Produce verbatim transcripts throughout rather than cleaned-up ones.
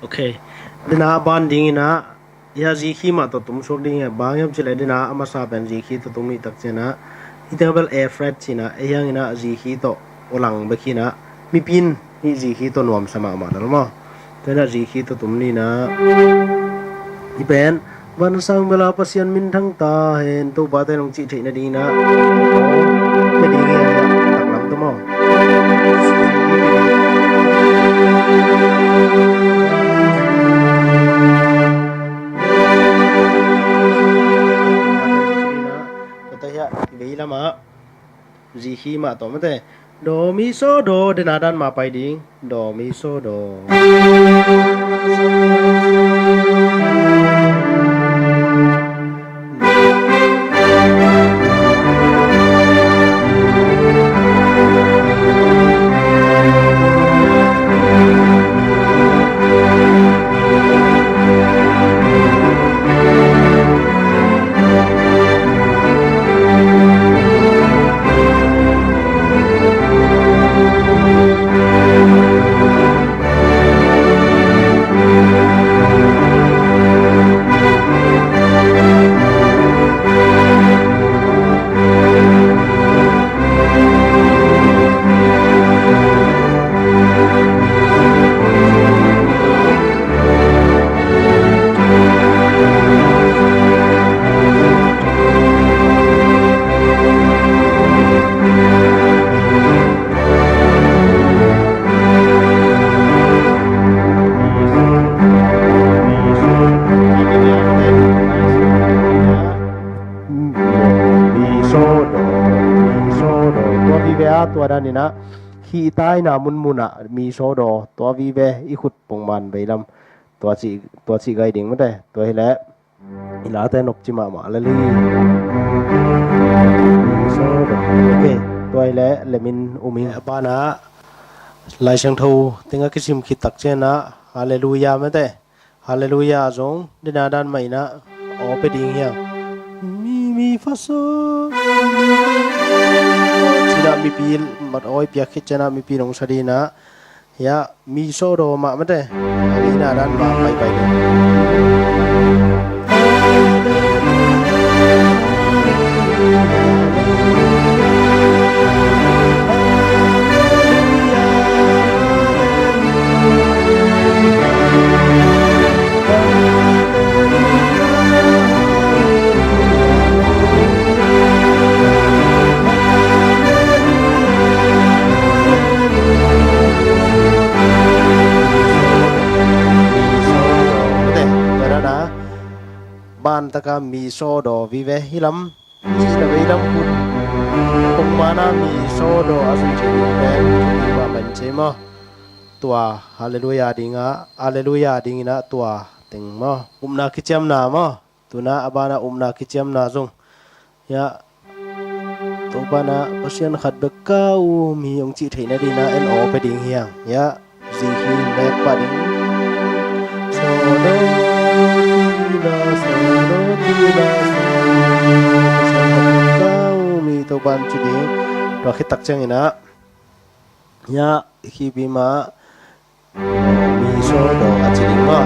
Ok. Dena ban dingin ah, ia G key mah tawh tum suak ding hi a, bang hiam cih leh dena a masa pen G key tawh tum hi tak ciangin ah, hih teng bel A flat ci-in ah, ei hiangin ah G key tawh a lang bek hi-in ah, mipi in hih G key tawh nuamsa mahmah lel maw. Tua hi-in ah G key tawh tum ni-in ah, hih pen, vansang bel a Pasian minthang ta hen, Topa te nong cih theih nadingin ah, aw, pia ding hi a, taklam tawh maw. Tua hi a, vei lamah G key mah tawh mate. Do mi so do, dena dan mah pai ding. Do mi so do. Mi so do, mi so do. Tua vive a, tua danin ah, hih taina munmun ah mi so do, tua vive i khut pongman veilam. Tua cih, tua cih gai ding mate. Tua hileh i late nopci mahmah lel hi. Mi so do. Ok. Tua hileh lemin um ing. A banah Lai Siangtho teng a kisim khit tak ciangin ah, Halleluia mate. Halleluia zong dena dan mah in ah aw pia ding hi a. Mi, mi fa so. Ci-in ah mipi mat awi piak khit ciangin ah mipi nong sa ding in ah. Ia, mi so do mah mate. A dena dan mah pai pai ding. Ban taka mi so do vive hi lam. Nih na vei lam khut pongman a mi so do a zui thei ding pen, tua pen ci maw. Tua Halleluia ding ah, Halleluia dingin ah tua teng maw. Upna kiciamna maw. Tu-in ah a banah upna kiciamna zong. Ia, Topa in ah Pasian khat bek ka um hi hong cih theih nadingin ah en aw pia ding hi hang. Ia, G key mek pah ding. So do ti la, so do ti la, so do. Pasian khat bek ka um hi, Topa in ci ding. Tua khit tak ciangin ah, ia, i khitpi mah mi so do a ci ding maw.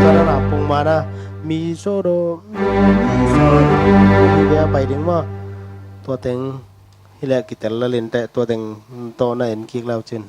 Tua dan a pongman a mi so do, mi so do, mi bia pai ding maw. Tua teng hileh kitel lel inteh, tua teng tawh na en kik le uh cin.